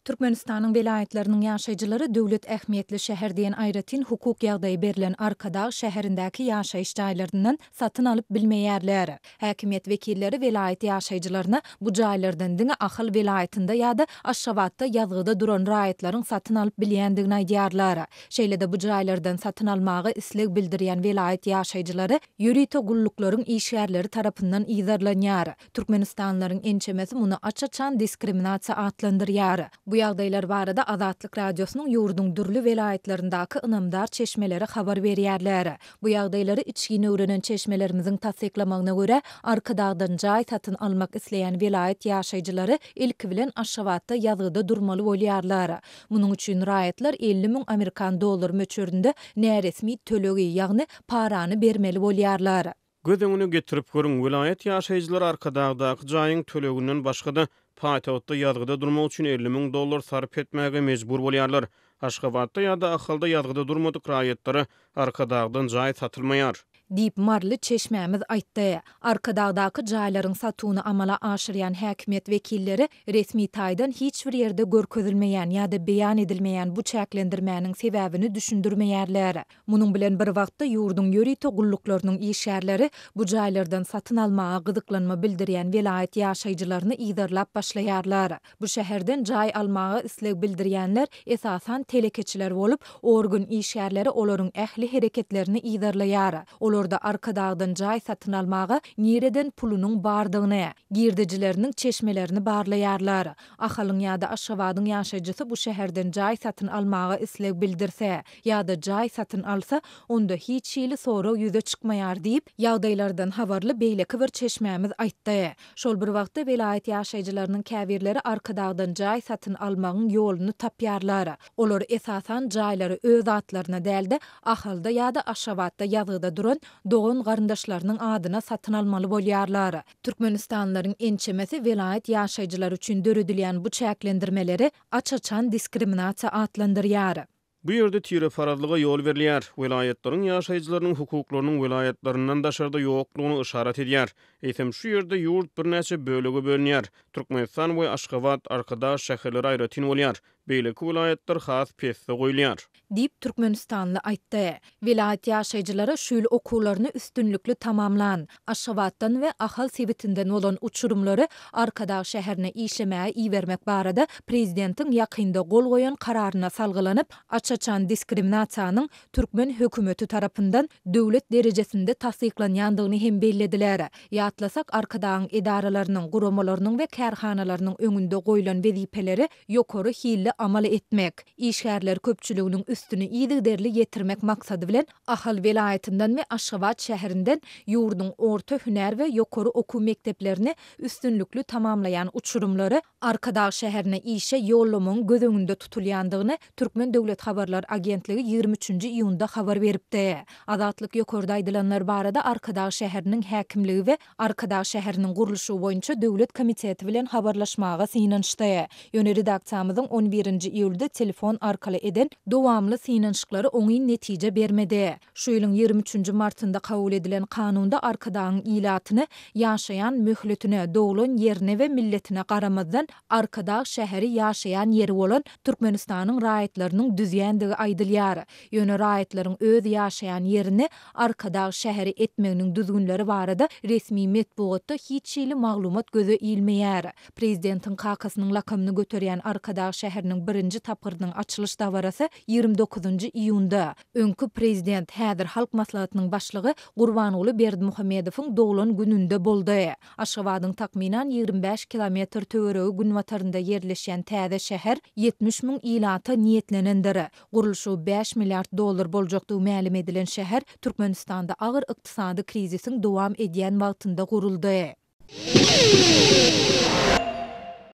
Türkmenistanyň welaýatlarynyň ýaşaýjylary döwlet ähmiýetli şäher diýen aýratyn hukuk ýagdaýy berlen Arkadag şäherindäki ýaşaýyş jaýlaryndan satyn alyp bilmeýärler. Häkimiýet wekilleri welaýat ýaşaýjylaryna bu jaýlardan diňe Ahal welaýatynda ýa-da Aşgabatda ýazgyda duran raýatlaryň satyn alyp bilýändigini aýdýarlar. Şeýle-de bu jaýlardan satyn almaga isleg bildirýän welaýat ýaşaýjylary ýörite gulluklaryň işgärleri tarapyndan yzarlanýar. Türkmenistanlylaryň ençemesi muny aç-açan diskriminasiýa atlandyrýar. Bu ýagdaýlar barada Azatlyk Radiosynyň ýurduň dürli welaýatlaryndaky ynamdar çeşmeleri habar berýärler. Bu ýagdaýlary içgin öwrenen çeşmelerimiziň tassyklamagyna görä, Arkadagdan jaý satyn almak isleýän welaýat ýaşaýjylary ilki bilen Aşgabatda ýazgyda durmaly bolýarlar. Munuň üçin raýatlar 50 müň amerikan dollary möçberinde näresmi tölegi, ýagny parany bermeli bolýarlar. Göz öňüne getirip görüň, welaýat ýaşaýjylary Arkadagdaky jaýyň töleginden başga-da, paýtagtda ýazgyda durmak üçin 50 müň dollar sarp etmäge mejbur bolýarlar. Aşgabatda ýa-da Ahalda ýazgyda durmadyk raýatlara Arkadagdan jaý satylmaýar. Diýip, maryly çeşmämiz aýtdy. Arkadagdaky jaýlaryň satuwyny amala aşyrýan häkimiýet wekilleri resmi taýdan hiç bir ýerde görkezilmeýän ýa-da beýan edilmeýän bu çäklendirmäniň sebäbini düşündirmeýärler. Munuň bilen bir wagtda, ýurduň ýörite gulluklarynyň işgärleri bu jaýlardan satyn almaga gyzyklanma bildirýän welaýat ýaşaýjylaryny yzarlap başlaýarlar. Bu şäherden jaý almaga isleg bildirýänler esasan telekeçiler bolup, organ işgärleri olaryň ähli hereketlerini yzarlaýar. Olarda Arkadagdan jaý satyn almaga nireden pulunyň bardygyny, girdejileriniň çeşmelerini barlaýarlar. Ahalyň ýa-da Aşgabadyň ýaşaýjysy bu şäherden jaý satyn almaga isleg bildirse, ýa-da jaý satyn alsa, onda hiç hili sorag ýüze çykmaýar diýip, ýagdaýlardan habarly beýleki bir çeşmämiz aýtdy. Şol bir wagtda, welaýat ýaşaýjylarynyň käbirleri Arkadagdan jaý satyn almagyň ýoluny tapýarlar. Olar, esasan, jaýlary öz atlaryna däl-de, Ahalda ýa-da Aşgabatda ýazgyda duran dogan-garyndaşlarynyň adyna satyn almaly bolýarlar. Türkmenistanlylaryň ençemesi welaýat ýaşaýjylary üçin döredilýän bu çäklendirmeleri aç-açan diskriminasiýa atlandyrýar. Bu ýerde tireparazlyga ýol berilýär, welaýatlaryň ýaşaýjylarynyň hukuklarynyň welaýatlaryndan daşarda ýoklugyny yşarat edýär. Eýsem, şu ýerde ýurt birnäçe bölege bölünýär. Türkmenistan we Aşgabat, Arkadag şäherleri aýratyn bolýar. Beýleki welaýatlar has pesde goýulýar. Diýip, türkmenistanly aýtdy. Welaýat ýaşaýjylary şu ýyl okuwlaryny üstünlikli tamamlan, Aşgabatdan we Ahal sebitinden bolan uçurymlary Arkadag şäherine işlemäge ibermek barada prezidentiň ýakynda gol goýan kararyna salgylanyp, aç-açan diskriminasiýanyň türkmen hökümeti tarapyndan döwlet derejesinde tassyklanýandygyny hem bellediler. Ýatlasak, Arkadagyň edaralarynyň, guramalarynyň we kärhanalarynyň öňünde goýlan wezipeleri ýokary hilli amal etmek, işgärler köpçüliginiň üstüni yzygiderli ýetirmek maksady bilen, Ahal welaýatyndan we Aşgabat şäherinden ýurduň orta hünär we ýokary okuw mekdeplerini üstünlikli tamamlaýan uçurymlary Arkadag şäherine işe ýollamagyň göz öňünde tutulýandygyny Türkmen döwlet habarlar agentligi 23-nji iýunda habar beripdi. Azatlyk ýokarda aýdylanlar barada Arkadag şäheriniň häkimligi we Arkadag şäheriniň gurluşygy boýunça döwlet komiteti bilen habarlaşmaga synanyşdy. Ýöne redaksiýamyzyň on birinji iýulda telefon arkaly eden dowamly synanyşyklary oňyn netije bermedi. Şu ýylyň 23 üçünji martynda kabul edilen kanunda Arkadagyň ilatyny ýaşaýan möhletine, doglan ýerine we milletine garamazdan Arkadag şäheri ýaşaýan ýeri bolan Türkmenistanyň raýatlarynyň düzýändigi aýdylýar. Ýöne raýatlaryň öz ýaşaýan ýerini Arkadag şäheri etmeginiň düzgünleri barada resmi metbugatda hiç hili maglumat göze ilmeýär. Prezidentiň kakasynyň lakamyny göterýän Arkadag şäheriniň birinji tapgyrynyň açylyş dabarasy 29 njy iýunda, öňki prezident, häzir Halk Maslahatynyň başlygy Gurbanguly Berdimuhamedowyň doglan gününde boldy. Aşgabadyň takmynan 25 kilometr töweregi günbatarynda ýerleşýän täze şäher 70 müň ilata niýetlenendir. Gurluşygy bäş milliard dollar boljakdygy mälim edilen şäher Türkmenistanda agyr ykdysady krizisiň dowam edýän wagtynda guruldy.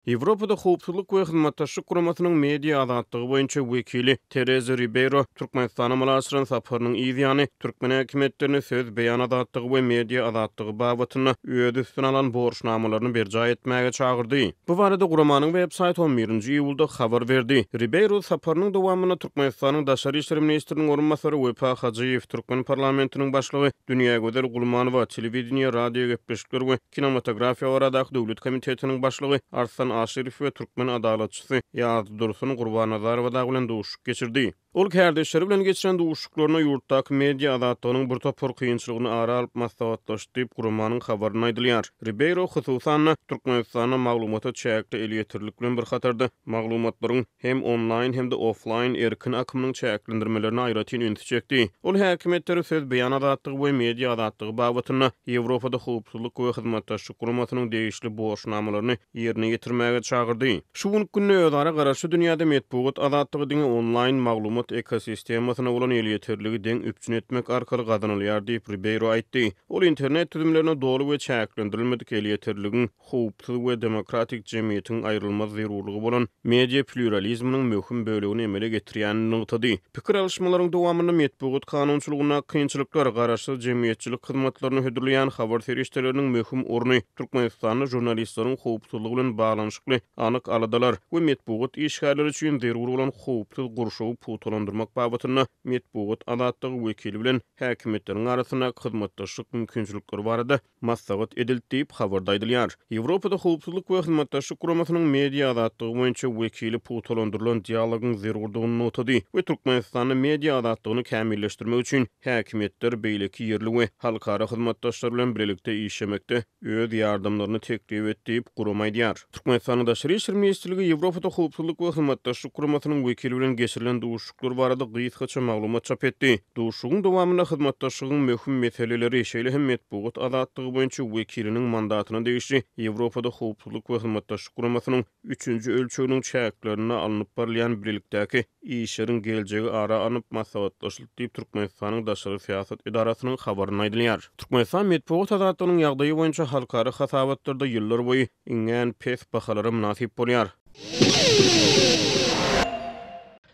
Ýewropada Howpsuzlyk we Hyzmatdaşlyk Guramasynyň media azatlygy boýunça wekili Tereza Ribeýro Türkmenistana amala aşyran saparynyň yz ýany, türkmen häkimiýetlerini söz beýan azatlygy we media azatlygy babatynda öz üstüne alan borçnamalaryny berjaý etmäge çagyrdy. Bu barada guramanyň web saýty on birinji iýulda habar berdi. Ribeýro saparynyň dowamynda Türkmenistanyň daşary işler ministriniň orunbasary Wepa Hajyýew, türkmen parlamentiniň başlygy Dünýägözel Gulmanowa, telewideniýe, radiogepleşikler we kinematografiýa baradaky döwlet komitetiniň başlygy Arslan. Aşyrow we türkmen adalatçysy Ýazdursun Gurbannazarowa dagy bilen duşuşyk geçirdi. Ol kärdeşleri bilen geçiren duşuşyklarynda ýurtdaky media azatlygynyň bir topar kynçylygyny ara alyp maslahatlaşdy diýip, guramanyň habarynda aýdylýar. Ribeýro, hususan-da, Türkmenistanda maglumata çäkli elýeterlilik bilen bir hatarda, maglumatlaryň hem onlaýn, hem-de oflaýn erkin akymynyň çäklendirmelerine aýratyn ünsi çekdi. Ol häkimiýetleri söz beýan azatlygy we media azatlygy babatynda Ýewropada Howpsuzlyk we Hyzmatdaşlyk Guramasynyň degişli borçnamalaryny ýerine ýetirmäge çagyrdy. Şu günki günde özara garaşly dünýäde metbugat azatlygy diňe onlaýn maglumat ekosistemasyna bolan elýeterligi deň üpjün etmek arkaly gazanylýar diýip, Ribeýro aýtdy. Ol internet düzümlerine doly we çäklendirilmedik elýeterligiň howpsuz we demokratik jemgyýetiň aýrylmaz zerurlygy bolan media plýuralizminiň möhüm bölegini emele getirýänini nygtady. Pikir alyşmalaryň dowamynda metbugat kanunçylygyndaky kynçylyklar, garaşsyz jemgyýetçilik hyzmatlaryny hödürleýän habar serişdeleriniň möhüm orny, Türkmenistanda žurnalistleriň howpsuzlygy bilen baglanyşykly anyk aladalar we metbugat işgärleri üçin zerur bolan howpsuz gurşawy pugtalandyrmak babatynda metbugat azatlygy wekili bilen häkimiýetleriň arasyndaky hyzmatdaşlyk mümkinçilikleri barada maslahat edildi diýip, habarda aýdylýar. Ýewropada Howpsuzlyk we Hyzmatdaşlyk Guramasynyň media azatlygy boýunça wekili pugtalandyrylan dialogyň zerurdygyny nygtady we Türkmenistanda media azatlygyny kämilleşdirmek üçin häkimiýetler beýleki ýerli we halkara hyzmatdaşlar bilen bilelikde işlemekde öz ýardamlaryny teklip etdi diýip, gurama aýdýar. Türkmenistanyň Daşary işler ministrligi Ýewropada Howpsuzlyk we Hyzmatdaşlyk Guramasynyň wekili bilen geçirilen duşuşyklar barada gysgaça maglumat çap etdi. Duşuşygyň dowamynda hyzmatdaşlygyň möhüm meseleleri, şeýle hem metbugat azatlygy boýunça wekiliniň mandatyna degişli Ýewropada Howpsuzlyk we Hyzmatdaşlyk Guramasynyň üçünji ölçeginiň çäklerinde alnyp barylýan bilelikdäki işleriň geljegi ara alnyp maslahatlaşyldy diýip, Türkmenistanyň daşary syýasat edarasynyň habarynda aýdylýar. Türkmenistan metbugat azatlygynyň ýagdaýy boýunça halkara hasabatlarda ýyllarboýy iňňän pes bahalara mynasyp bolýar.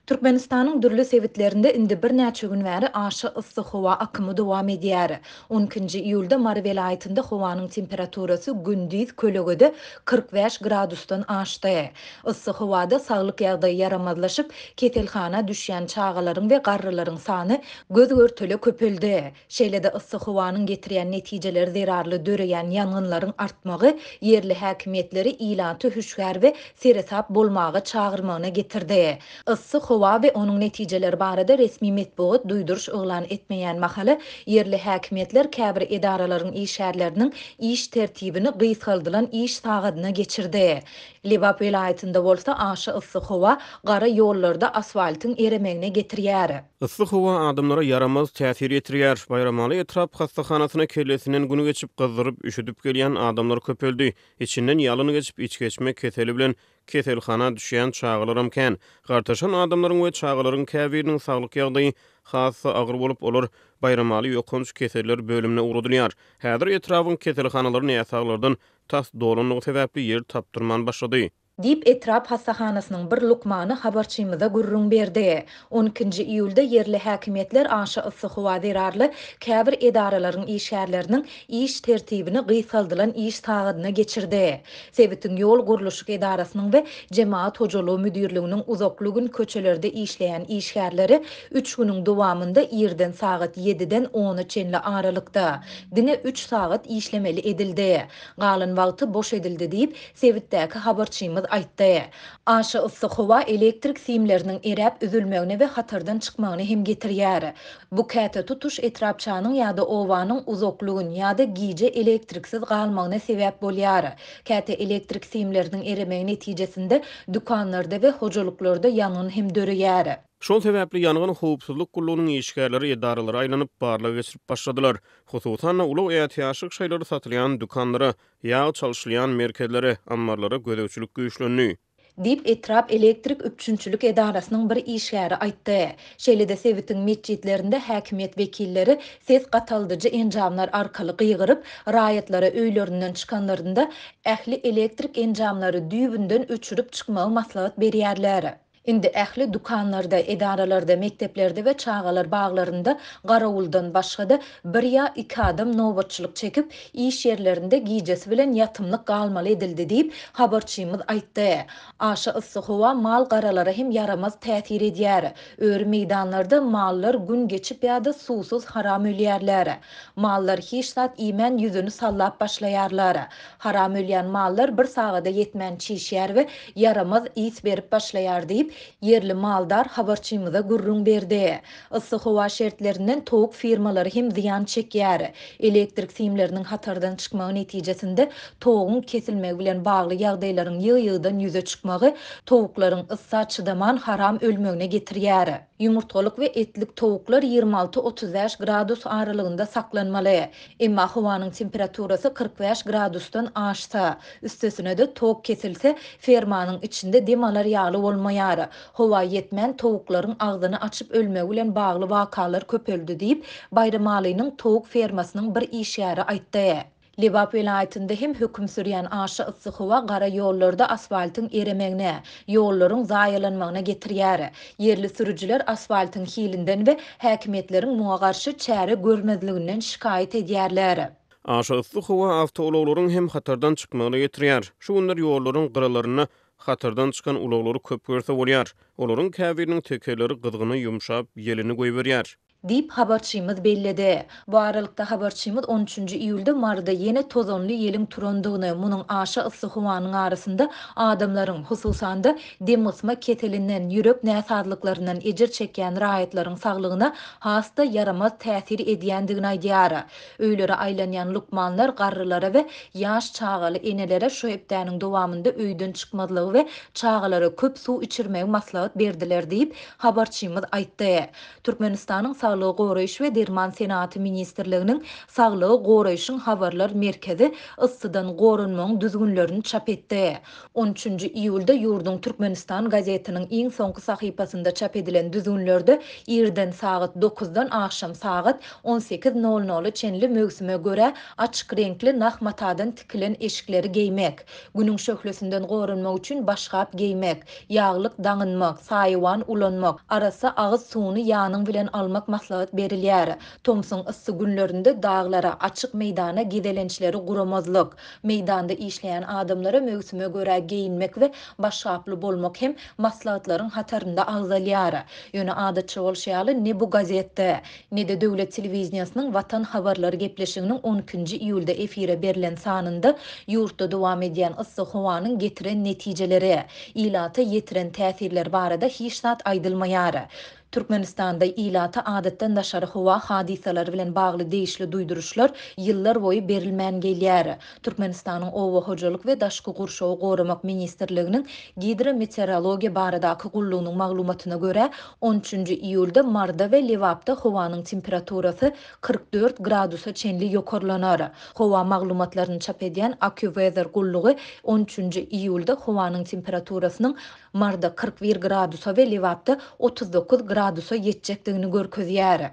Türkmenistanyň dürli sebitlerinde indi birnäçe gün bäri aşa yssy howa akymy dowam edýär. On ikinji iýulda Mary welaýatynda howanyň temperaturasy gündiz kölegede 45 gradusdan aşdy. Yssy howada saglyk ýagdaýy ýaramazlaşyp, keselhana düşýän çagalaryň we garrylaryň sany göz-görtele köpeldi. Şeýle-de yssy howanyň getirýän netijeleri zerarly döreýän ýangynlaryň artmagy ýerli häkimiýetleri ilaty hüşgär we seresap bolmaga çagyrmagyna getirdi. Yssy howa we onuň netijeleri barada resmi metbugat duýduryş yglan etmeýän mahaly, ýerli häkimiýetler käbir edaralaryň işgärleriniň iş tertibini gysgaldylan iş sagadyna geçirdi. Lebap welaýatynda bolsa aşa yssy howa gara ýollarda asfaltyň eremegine getirýär. Yssy howa adamlara ýaramaz täsir ýetirýär. Baýramaly etrap hassahanasyna kellesinden gün geçip, gyzdyryp, üşüdip gelýän adamlar köpeldi. Içinden ýalyn geçip, içgeçme keseli bilen keselhana düşýän çagalaram kän. Gartaşan adamlaryň we çagalaryň käbiriniň saglyk ýagdaýy has-da agyr bolup, olar Baýramaly ýokanç keseller bölümine ugradylýar. Häzir etrabyň keselhanalary näsaglardan tas dolandygy sebäpli ýer tapdyrman başlady. Diýip, etrap hassahanasynyň bir lukmany habarçymyza gürrüň berdi. On ikinji iýulda ýerli häkimiýetler aşa yssy howa zerarly käbir edaralaryň işgärleriniň iş tertibini gysgaldylan iş sagadyna geçirdi. Sebitiň ýol gurluşyk edarasynyň we jemagat hojalygy müdirliginiň uzakly gün köçelerde işleýän işgärleri üç günüň dowamynda irden sagat ýediden ona çenli aralykda, diňe üç sagat işlemeli edildi. Galan wagty boş edildi diýip, sebitdäki habarçymyz aýtdy. Aşa yssy howa elektrik simleriniň eräp üzülmegine we hatardan çykmagyna hem getirýär. Bu käte tutuş etrapçanyň ýa-da obanyň uzakly gün ýa-da gije elektriksiz galmagyna sebäp bolýar. Käte elektrik simleriniň eremegi netijesinde dükanlarda we hojalyklarda ýangyn hem döreýär. Şol sebäpli ýangyn howpsuzlyk gullugynyň işgärleri edaralara aýlanyp, barlag geçirip başladylar. Hususan-da, ulag ätiýaçlyk şaýlary satylýan dükanlara, ýag çalşylýan merkezlere, ammarlara gözegçilik güýçlendi. Diýip, etrap elektrik üpjünçilik edarasynyň bir işgäri aýtdy. Şeýle-de sebitiň metjitlerinde häkimiýet wekilleri ses gataldyjy enjamlar arkaly gygyryp, raýatlara öýlerinden çykanlarynda ähli elektrik enjamlary düýbünden öçürip çykmagy maslahat berýärler. Indi ähli dükanlarda, edaralarda, mekdeplerde we çagalar baglarynda garawuldan başga-da bir ýa iki adam nobatçylyk çekip, iş ýerlerinde gijesi bilen ýatymlyk galmaly edildi diýip, habarçymyz aýtdy. Aşa yssy howa mal-garalara hem ýaramaz täsir edýär. Öri meýdanlarda mallar gün geçip ýa-da suwsuz haram ölýärler. Mallar hiç zat iýmän ýüzüni sallap başlaýarlar. Haram ölýän mallar bir sagada ýetmän çişýär we ýaramaz ys berip başlaýar diýip, ýerli maldar habarçymyza gürrüň berdi. Yssy howa şertlerinden towuk firmalary hem zyýan çekýär. Elektrik simleriniň hatardan çykmagy netijesinde toguň kesilmegi bilen bagly ýagdaýlaryň ýygy-ýygydan ýüze çykmagy towuklaryň yssa çydaman haram ölmegine getirýär. Ýumurtgalyk we etlik towuklar 26, 35 gradus aralygynda saklanmaly. Emma howanyň temperaturasy 45 gradusdan aşsa, üstesine-de tok kesilse, fermanyň içinde dem alar ýaly bolmaýar. Howa ýetmän towuklaryň agzyny açyp ölmegi bilen bagly wakalar köpeldi diýip, Baýramalynyň towuk fermasynyň bir işgäri aýtdy. Lebap welaýatynda hem höküm sürýän aşa yssy howa gara ýollarda asfaltyň eremegine, ýollaryň zaýalanmagyna getirýär. Ýerli sürüjiler asfaltyň hilinden we häkimiýetleriň muňa garşy çäre görmezliginden şikaýat edýärler. Aşa yssy howa awtoulaglaryň hem hatardan çykmagyna getirýär. Şu günler ýollaryň gyralarynda hatardan çykan ulaglary köp görse bolýar. Olaryň käbiriniň tekerleri gyzgyna ýumşap, ýelini goýberýär. Diýip, habarçymyz belledi. Bu aralykda, habarçymyz on üçünji iýulda Maryda ýene tozanly ýeliň turandygyny, munuň aşa yssy howanyň arasynda adamlaryň, hususan-da, demgysma keselinden, ýürek näsazlyklaryndan ejir çekýän raýatlaryň saglygyna has-da ýaramaz täsir edýändigini aýdýar. Öýlere aýlanýan lukmanlar garrylara we ýaş çagaly enelere şu hepdäniň dowamynda öýden çykmazlygy we çagalara köp suw içirmegi maslahat berdiler diýip, habarçymyz aýtdy. Türkmenistanyň Saglygy goraýyş we derman senagaty ministrliginiň Saglygy goraýşyň habarlar merkezi yssydan goranmagyň düzgünlerini çap etdi. On üçünji iýulda ýurduň Türkmenistan gazetiniň iň soňky sahypasynda çap edilen düzgünlerde irden sagat dokuzdan agşam sagat on sekiz nol nola çenli möwsüme görä açyk reňkli nah matadan tikilen eşikleri geýmek, Günüň şöhlesinden goranmak üçin başgap geýmek, ýaglyk daňynmak, saýawan ulanmak, arassa agyz suwuny ýanyň bilen almak maslahat berilýär. Tomsuň yssy günlerinde daglara, açyk meýdana gezelençleri guramazlyk, meýdanda işleýän adamlara möwsüme görä geýinmek we başgaply bolmak hem maslahatlaryň hatarynda agzalýar. Ýöne adatça bolşy ýaly ne bu gazetde, Ne-de döwlet telewideniýesiniň Watan habarlary gepleşiginiň on ikinji iýulda efire berlen sanynda ýurtda dowam edýän yssy howanyň getiren netijeleri, ilata ýetiren täsirleri barada hiç zat aýdylmaýar. Türkmenistanda ilata adatdan daşary howa hadysalary bilen bagly degişli duýduryşlar ýyllar boýy berilmän gelýär. Türkmenistanyň Oba hojalyk we daşky gurşawy goramak ministrliginiň Gidrometeorologiýa baradaky gullugynyň maglumatyna görä, on üçünji iýulda Maryda we Lebapda howanyň temperaturasy 44 gradusa çenli ýokarlanar. Howa maglumatlaryny çap edýän AccuWeather gullugy on üçünji iýulda howanyň temperaturasynyň Maryda 41 gradusa we Lebapda 39 gradusa ýetjekdigini görkezýär.